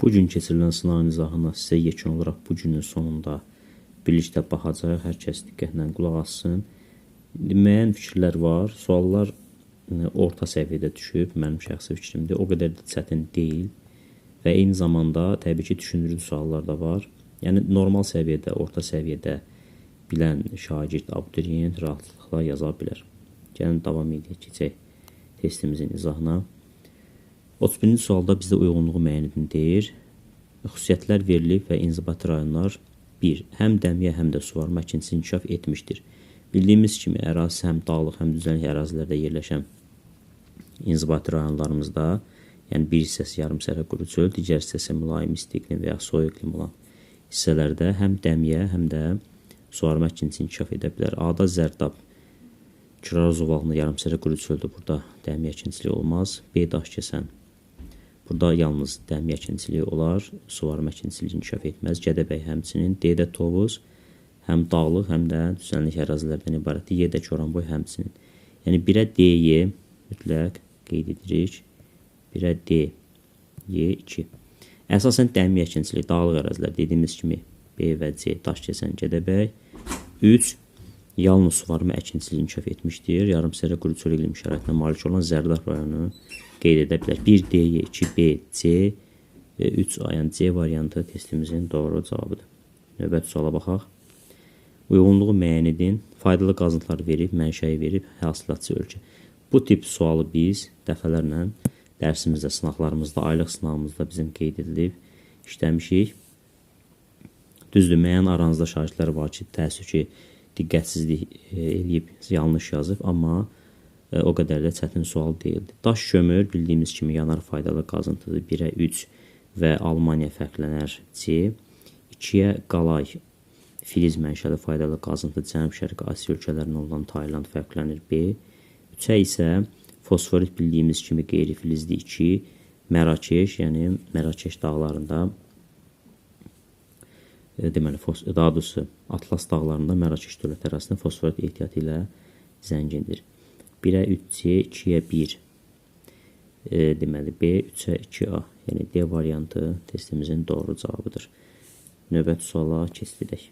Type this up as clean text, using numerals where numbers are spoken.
Bu gün keçirilən sınağın izahına sizə yekun olaraq bu günün sonunda birlikdə baxacağıq. Hər kəs diqqətlə qulaq assın. Müəyyən fikirlər var. Suallar orta səviyyədə düşüb, mənim şəxsi fikrimdir. O qədər də çətin deyil və eyni zamanda təbii ki, düşündürücü suallar da var. Yəni normal səviyyədə, orta səviyyədə bilən şagird, abituriyent rahatlıqla yaza bilər. Gəlin davam edək, keçək testimizin izahına. 31-ci sualda bizdə uyğunluğu müəyyən edin deyir. Xüsusiyyətlər verilib və inzibati rayonlar 1. Həm dəmiyə, həm də suvarma əkintisi inkişaf etmişdir. Bildiyimiz kimi ərazisi həm dağlıq, həm düzənlik ərazilərdə yerləşən inzibati rayonlarımızda, yəni bir hissəsi yarım səhra quru çöl, digər hissəsi mülayim isti iqlim və ya soyuq iqlim olan hissələrdə həm dəmiyə, həm də suvarma əkintisi inkişaf edə bilər. A-da Zərdab, Kiraraz zolağında yarım səhra quru çöldür, burada dəmiyə əkinçiliyi olmaz. B Daşkəsən, burada yalnız dəmiyə əkinçiliyi olar, suvarma əkinçiliyi inkişaf etməz. Gədəbəy həmçinin, D-də Tovuz həm dağlıq, həm də düzənlik ərazilərdən ibarətdir. Y-də Goranboy həmçinin. Yəni 1-ə D-Y mütləq qeyd edirik. 1-ə D, Y 2. Əsasən dəmiyə əkinçiliyi, dağlıq ərazilər dediyimiz kimi B və C, Daşkəsən, Gədəbəy. 3. Yalnız suvarma əkinçiliyi inkişaf etmişdir. Yarım səhra quru çöl iqlim şəraitinə malik olan Zərdab rayonu qeyd edə bilər. 1 D, 2 B, C, 3 A, yəni C variantı testimizin doğru cavabıdır. Növbəti suala baxaq. Uyğunluğu müəyyən edin. Faydalı qazıntılar verib, mənşəyi verib, hasilatçı ölkə. Bu tip sualı biz dəfələrlə dərsimizdə, sınaqlarımızda, aylıq sınağımızda bizim qeyd edilib, işləmişik. Düzdür, müəyyən aranızda şagirdlər var ki, təəssüf ki, diqqətsizlik eləyib, yanlış yazıb, amma o qədər də çətin sual deyildi. Daş kömür bildiyimiz kimi yanar faydalı qazıntıdır. 1-ə 3 və Almaniya fərqlənər C. 2-yə qalay filiz mənşəli faydalı qazıntı Cənub-Şərqi Asiya ölkələrindən olan Tayland fərqlənir B. 3-ə isə fosforit bildiyimiz kimi qeyri-filizli 2, Mərakeş, yəni Mərakeş dağlarında deməli, daha doğrusu Atlas dağlarında Mərakeş dövlət ərazisində fosforit ehtiyatı ilə zəngindir. 1-ə 3C, 2-yə 1, deməli B, 3-ə 2A, yəni D variantı testimizin doğru cavabıdır. Növbəti suala keçid edək.